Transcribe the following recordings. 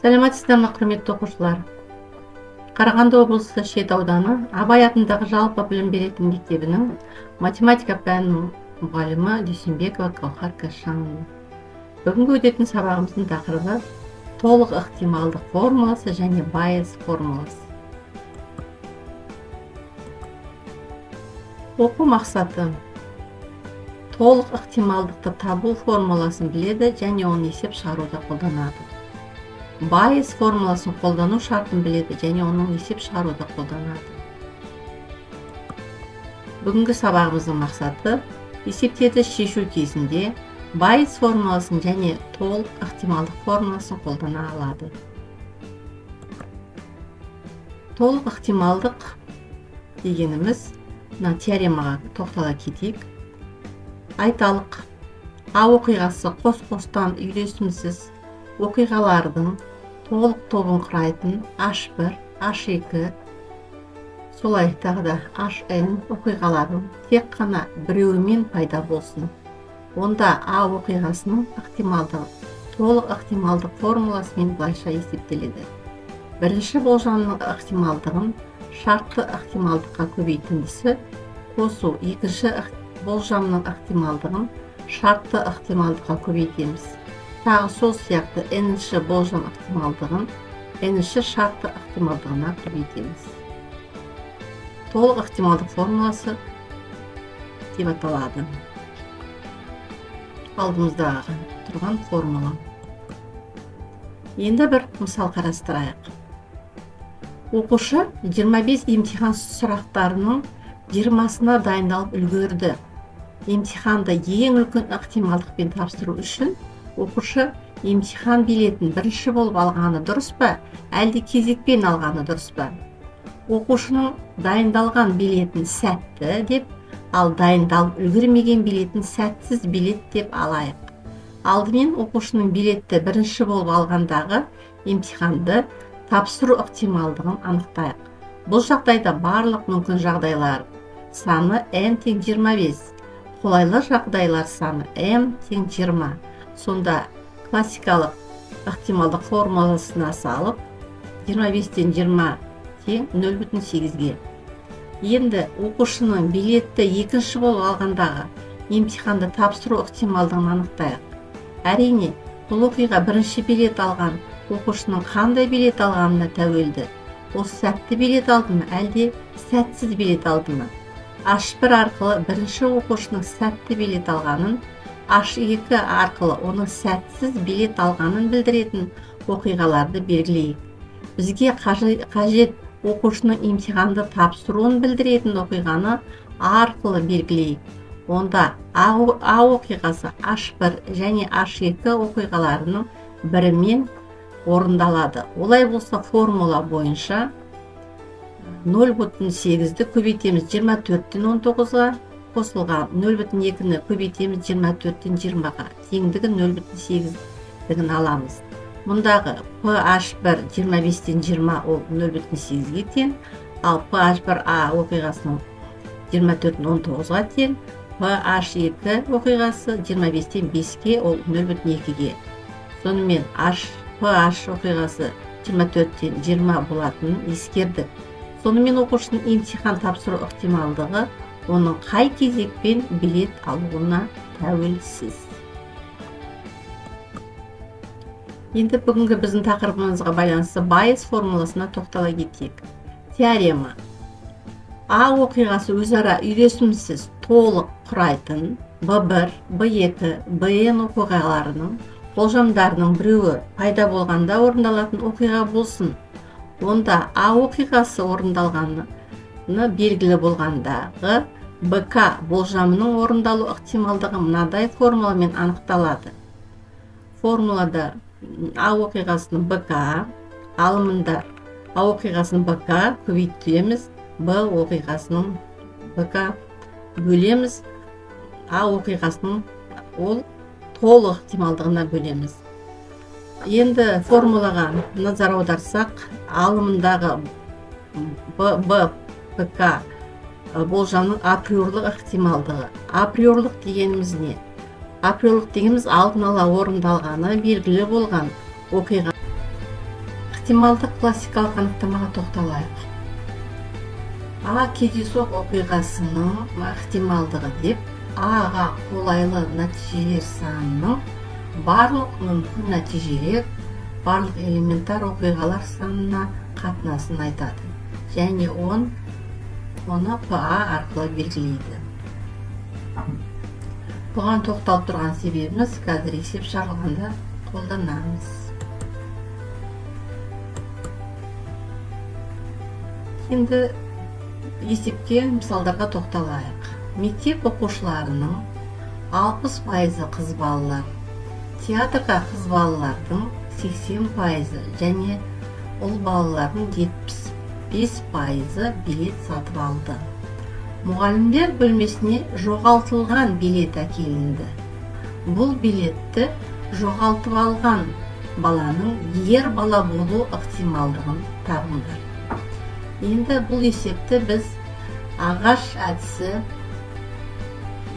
Сәлеметсіздер ме, құрметті оқушылар! Қарағанды облысы, Шет ауданы, Абай атындағы жалпы білім беретін мектебінің математика пәнінің мұғалімі Дүйсенбекова Гауһар Кашанова. Бүгінгі өтетін сабағымыздың тақырыбы: толық ықтималдық формуласы және Байес формуласы. Оқу мақсаты: толық ықтималдықты табу формуласын біледі және оны есеп шығаруда қолданады. Байес формуласын қолдану шартын біледі және оның есеп шығаруда қолданады. Бүгінгі сабағымыздың мақсаты: есептерді шешу кезінде Байес формуласын және толық ықтималдық формуласын қолдана алады. Толық ықтималдық дегеніміз, мына теоремаға тоқтала кетейік. Айталық, А оқиғасы қос-қостан үйлесімсіз оқиғалардың толық тобын құрайтын H1, H2, солай тағы да HN оқиғалардың тек қана біреуімен пайда болсын. Онда А оқиғасының ықтималдығы толық ықтималдық формуласымен былайша есептеледі: бірінші болжамның ықтималдығын шартты ықтималдыққа көбейтіндісі қосу екінші болжамның ықтималдығын шартты ықтималдыққа көбейтеміз, тағы сол сияқты n-ші болжам ықтималдығын n-ші шартты ықтималдығына көбейтеміз. Толық ықтималдық формуласы деп аталады алдымыздағы тұрған формула. Енді бір мысал қарастырайық. Оқушы 25 емтихан сұрақтарының 20-сына дайындалып үлгерді. Емтиханды ең үлкен ықтималдықпен тапсыру үшін оқушы емтихан билетін бірінші болып алғаны дұрыс па, әлде кезекпен алғаны дұрыс па? Оқушының дайындалған билетін сәтті деп, ал дайындалып үлгермеген билетін сәтсіз билет деп алайық. Алдымен оқушының билетті бірінші болып алғандағы емтиханды тапсыру ықтималдығын анықтайық. Бұл жағдайда барлық мүмкін жағдайлар саны n тең 25, қолайлы жағдайлар саны m тең 20. Сонда классикалық ықтималдық формуласына салып, 25-тен 20 тең 0,8-ге. Енді оқушының билетті екінші болып алғандағы емтиханды тапсыру ықтималдығын анықтайық. Әрине, бұл оқиға бірінші билет алған оқушының қандай билет алғанына тәуелді. Ол сәтті билет алды ма, әлде сәтсіз билет алды ма? H1 арқылы бірінші оқушының сәтті билет алғанын, H2 арқылы оның сәтсіз билет алғанын білдіретін оқиғаларды белгілейік. Бізге қажет оқушының емтиханды тапсыруын білдіретін оқиғаны А арқылы белгілейік. Онда А оқиғасы H1 және H2 оқиғаларының бірімен орындалады. Олай болса, формула бойынша 0,8-ді көбейтеміз 24-тен 19-ға, қосылған 0,2-ні көбейтеміз 24-тен 20-ға, теңдігі 0,8-дігін аламыз. Мұндағы PH1 25-тен 20, ол 0,8-ге тең, ал PH1A оқиғасының 24-тен 19-ға тең, PH2 оқиғасы 25-тен 5-ке, ол 0,2-ге. Сонымен PH оқиғасы 24-тен 20 болатынын ескердік. Сонымен, оқушының емтихан тапсыру ықтималдығы оның қай кезекпен билет алуына тәуелсіз. Енді бүгінгі біздің тақырыбымызға байланысты Байес формуласына тоқтала кетейік. Теорема: А оқиғасы өзара үйлесімсіз толық құрайтын B1, B2, Bn оқиғаларының болжамдарының біреуі пайда болғанда орындалатын оқиға болсын. Онда А оқиғасы орындалғаны белгілі болғандағы БК болжамының орындалу ықтималдығы мынадай формуламен анықталады. Формулада А оқиғасының БК алымында А оқиғасының БК көбейтеміз Б оқиғасының БК бөлеміз А оқиғасының ол толық ықтималдығына бөлеміз. Енді формулаға назар аударсақ, алымындағы Б, Б, ПК болжамның априорлық ықтималдығы. Априорлық дегеніміз не? Априорлық дегеніміз алдын ала орындалғаны белгілі болған оқиға. Ықтималдық классикалық анықтамаға тоқталайық. А кездейсоқ оқиғасының ықтималдығы деп А-ға қолайлы нәтижелер санының барлық мүмкін нәтижелер, барлық элементар оқиғалар санына қатынасын айтады және оны ПА арқылы белгілейді. Бұған тоқталып тұрған себебіміз, қазір есеп шығарғанда қолданамыз. Енді есепке, мысалдарға тоқталайық. Мектеп оқушыларының 60% қыз балалар. Театрға қыз балалардың 80% және ұл балалардың 75% билет сатып алды. Мұғалімдер бөлмесіне жоғалтылған билет әкелінді. Бұл билетті жоғалтып алған баланың ер бала болу ықтималдығын табыңдар. Енді бұл есепті біз ағаш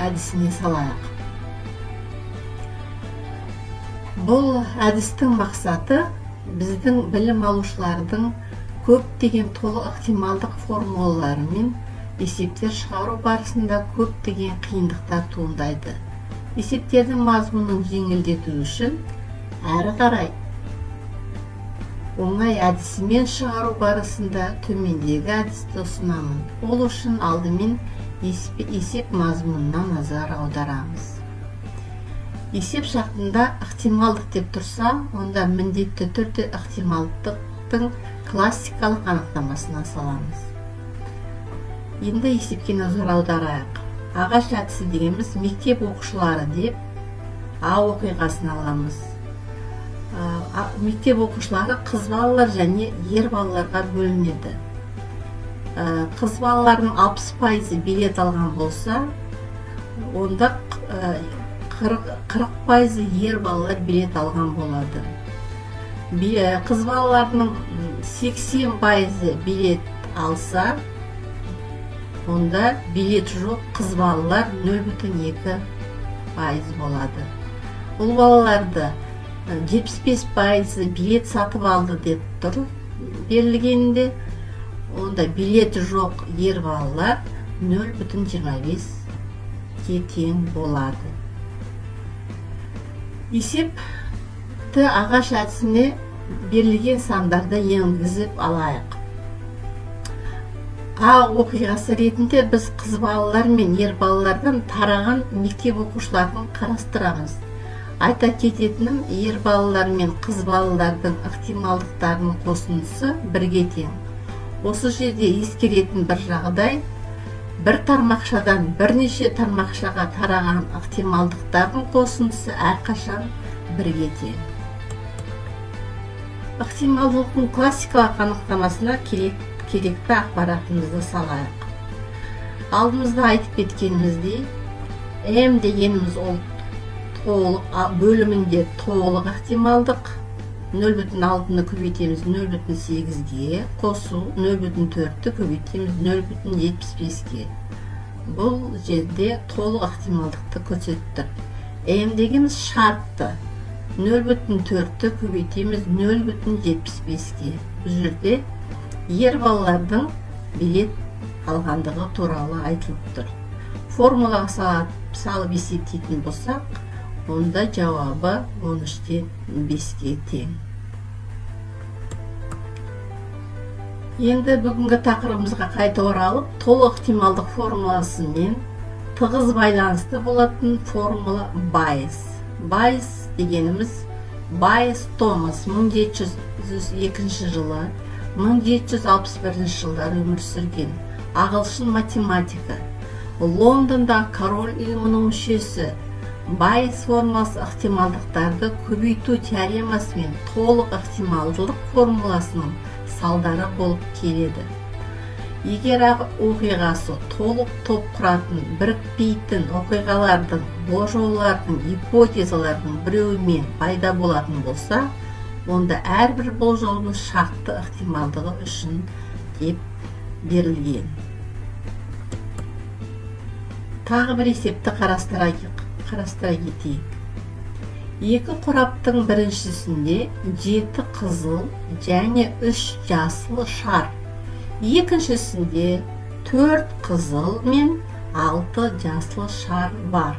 әдісіне салайық. Бұл әдістің мақсаты біздің білім алушылардың көптеген толық ықтималдық формулаларымен есептер шығару барысында көптеген қиындықтар туындайды. Есептердің мазмұнын жеңілдету үшін әрі қарай оңай әдісімен шығару барысында төмендегі әдісті ұсынамын. Ол үшін алдымен есеп мазмұнына назар аударамыз. Есеп шартында ықтималдық деп тұрса, онда міндетті түрде ықтималдықтың классикалық анықтамасына саламыз. Енді есепке назар аударайық. Ағаш әдісі дегеніміз мектеп оқушылары деп А оқиғасын аламыз. Мектеп оқушылары қыз балалар және ер балаларға бөлінеді. Қыз балалардың 60% билет алған болса, онда 40% ер балалар билет алған болады. Қыз балалардың 80% билет алса, онда билет жоқ қыз балалар 0,2% болады. Ұл балаларды 75% билет сатып алды деп тұр берілгенде, онда билеті жоқ ер балалар 0,25-ке тең болады. Есепті ағаш әдісіне берілген сандарды енгізіп алайық. А оқиғасы ретінде біз қыз балалар мен ер балалардан тараған мектеп оқушыларын қарастырамыз. Айта кететінім, ер балалар мен қыз балалардың ықтималдықтарының қосындысы бірге тең. Осы жерде ескеретін бір жағдай, бір тармақшадан бірнеше тармақшаға тараған ықтималдықтардың қосындысы әрқашан бірге тең. Ықтималдылықтың классикалық анықтамасына керекті ақпаратымызды салайық. Алдымызда айтып кеткеніміздей, М дегеніміз ол толық бөлімінде толық ықтималдық. 0,6-ны көбейтеміз 0,8-ге, қосу 0,4-ті көбейтеміз 0,75-ке. Бұл жерде толық ықтималдықты көрсетіп тұр. М дегеніміз шартты. 0,4-ті көбейтеміз 0,75-ке. Бұл жерде ер балалардың билет алғандығы туралы айтылып тұр. Формулаға салып есептейтін болсақ, онда жауабы 13-тен 5-ке тең. Енді бүгінгі тақырыбымызға қайта оралып, толық ықтималдық формуласымен тығыз байланысты болатын формула Байес. Байес дегеніміз Байес Томас 1702 жылы 1761 жылдары өмір сүрген ағылшын математигі, Лондондағы король ұйымының мүшесі. Байес формуласы ықтималдықтарды көбейту теоремасы мен толық ықтималдылық формуласының салдары болып келеді. Егер оқиғасы толық топ құратын бірікпейтін оқиғалардың, болжаулардың, гипотезалардың біреуімен пайда болатын болса, онда әрбір болжаудың шартты ықтималдығы үшін деп берілген. Тағы бір есепті қарастыра кетейік. Екі қораптың біріншісінде 7 қызыл және 3 жасыл шар. Екіншісінде 4 қызыл мен 6 жасыл шар бар.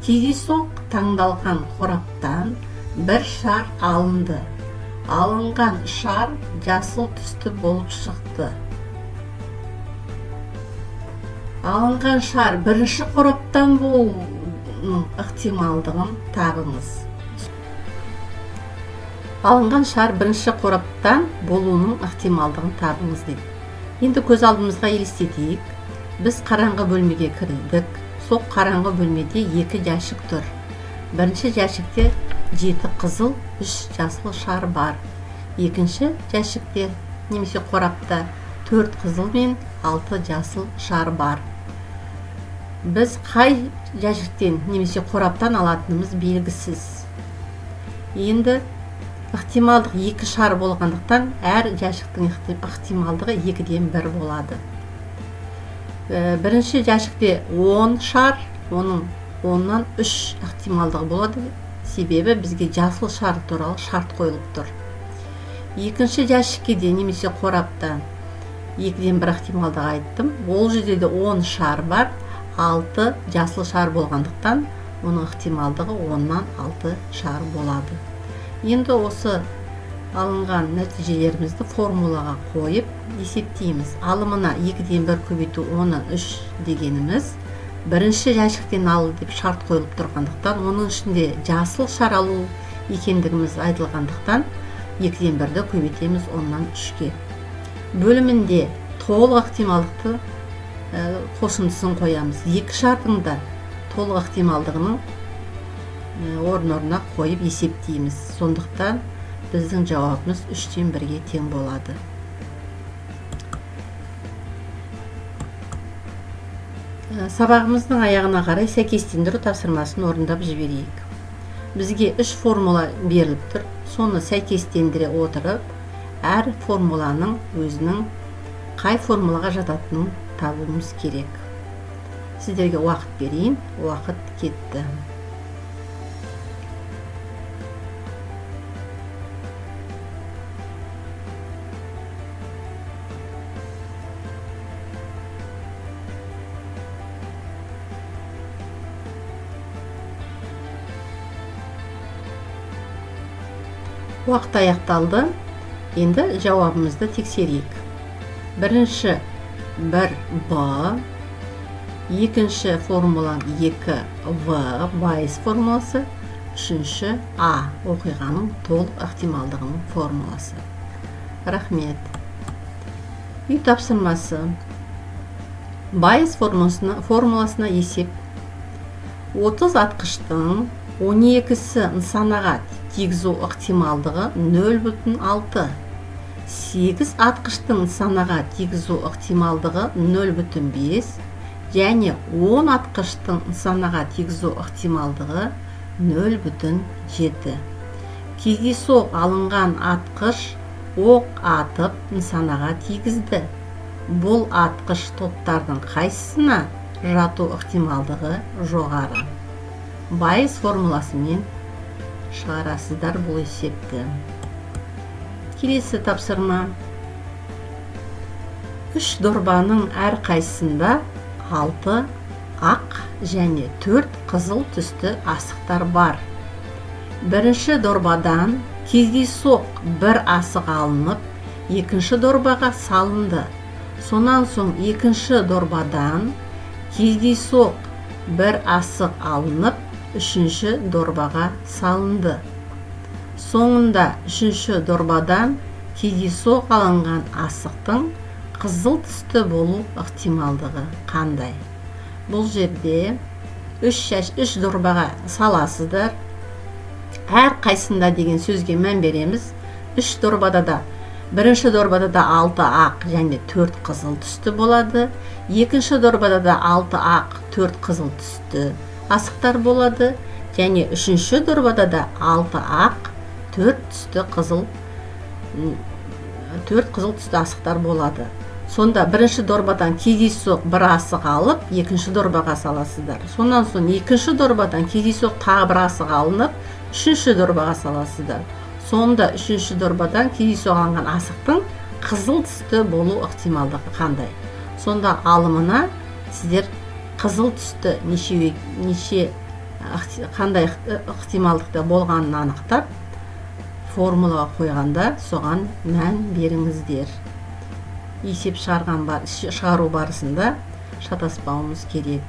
Кездейсоқ таңдалған қораптан бір шар алынды. Алынған шар жасыл түсті болып шықты. Алынған шар бірінші қораптан болуының ықтималдығын табыңыз. Алынған шар бірінші қораптан болуының ықтималдығын табыңыз дейді. Енді көз алдымызға елестетейік. Біз қараңғы бөлмеге кірдік. Сол қараңғы бөлмеде 2 жәшік тұр. Бірінші жәшікте 7 қызыл, 3 жасыл шар бар. Екінші жәшікте немесе қорапта 4 қызыл мен 6 жасыл шар бар. Біз қай жәшіктен немесе қораптан алатынымыз белгісіз. Енді ықтималдық 2 шар болғандықтан әр жәшіктің ықтималдығы 2-ден 1 болады. Бірінші жәшікте 10 шар, оның 10-нан 3 ықтималдығы болады. Себебі бізге жасыл шар туралы шарт қойылып тұр. Екінші жәшікке де немесе қорапта 2-ден 1 ықтималдық айттым. Ол жерде де 10 шар бар, 6 жасыл шар болғандықтан оның ықтималдығы 10-нан 6 шар болады. Енді осы алынған нәтижелерімізді формулаға қойып есептейміз. Алымына 2-ден 1 көбейту 10-нан 3 дегеніміз бірінші жәшіктен ал деп шарт қойылып тұрғандықтан, оның ішінде жасыл шар алу екендігіміз айтылғандықтан 2-ден 1-ді көбейтеміз 10-нан 3-ке. Бөлімінде толық ықтималдықты қосындысын қоямыз. Екі шардың да толық ықтималдығының орын-орнына қойып есептейміз. Сондықтан біздің жауабымыз 3-тен 1-ге тең болады. Сабағымыздың аяғына қарай сәйкестендіру тапсырмасын орындап жіберейік. Бізге 3 формула беріліп тұр. Соны сәйкестендіре отырып, әр формуланың өзінің қай формулаға жататынын табуымыз керек. Сіздерге уақыт берейін, уақыт кетті. Уақыт аяқталды. Енді жауабымызды тексерейік. Бірінші 1 Б, екінші формула 2 В, Байес формуласы, үшінші А, оқиғаның толық ықтималдығының формуласы. Рахмет. Үй тапсырмасы. Байес формуласына есеп. 30 атқыштың 12-сі нысанаға тигізу ықтималдығы 0,6. 8 атқыштың нысанаға тигізу ықтималдығы 0,5 және 10 атқыштың нысанаға тигізу ықтималдығы 0,7. Кездейсоқ алынған атқыш оқ атып нысанаға тигізді. Бұл атқыш топтардың қайсысына жату ықтималдығы жоғары? Байес формуласымен шығарасыздар бұл есепті. Келесі тапсырма. 3 дорбаның әрқайсысында 6 ақ және 4 қызыл түсті асықтар бар. Бірінші дорбадан кездейсоқ бір асық алынып, екінші дорбаға салынды. Сонан соң екінші дорбадан кездейсоқ бір асық алынып, үшінші дорбаға салынды. Соңында үшінші дорбадан кездейсоқ алынған асықтың қызыл түсті болу ықтималдығы қандай? Бұл жерде үш дорбаға саласыздар. Әр қайсында деген сөзге мән береміз. 3 дорбада да, бірінші дорбада да 6 ақ және 4 қызыл түсті болады. Екінші дорбада да 6 ақ, 4 қызыл түсті асықтар болады. Және үшінші дорбада да 6 ақ, 4 түсті қызыл, 4 қызыл түсті асықтар болады. Сонда бірінші дорбадан кездейсоқ бір асық алып, екінші дорбаға саласыздар. Сонан соң екінші дорбадан кездейсоқ тағы бір асық алынып, Үшінші дорбаға саласыздар. Сонда үшінші дорбадан кездейсоқ алынған асықтың қызыл түсті болу ықтималдығы қандай? Сонда алымына сіздер қызыл түсті неше, неше қандай ықтималдықта болғанын анықтап, формулаға қойғанда соған мән беріңіздер. Есеп шығарған бар, шығару барысында шатаспауымыз керек.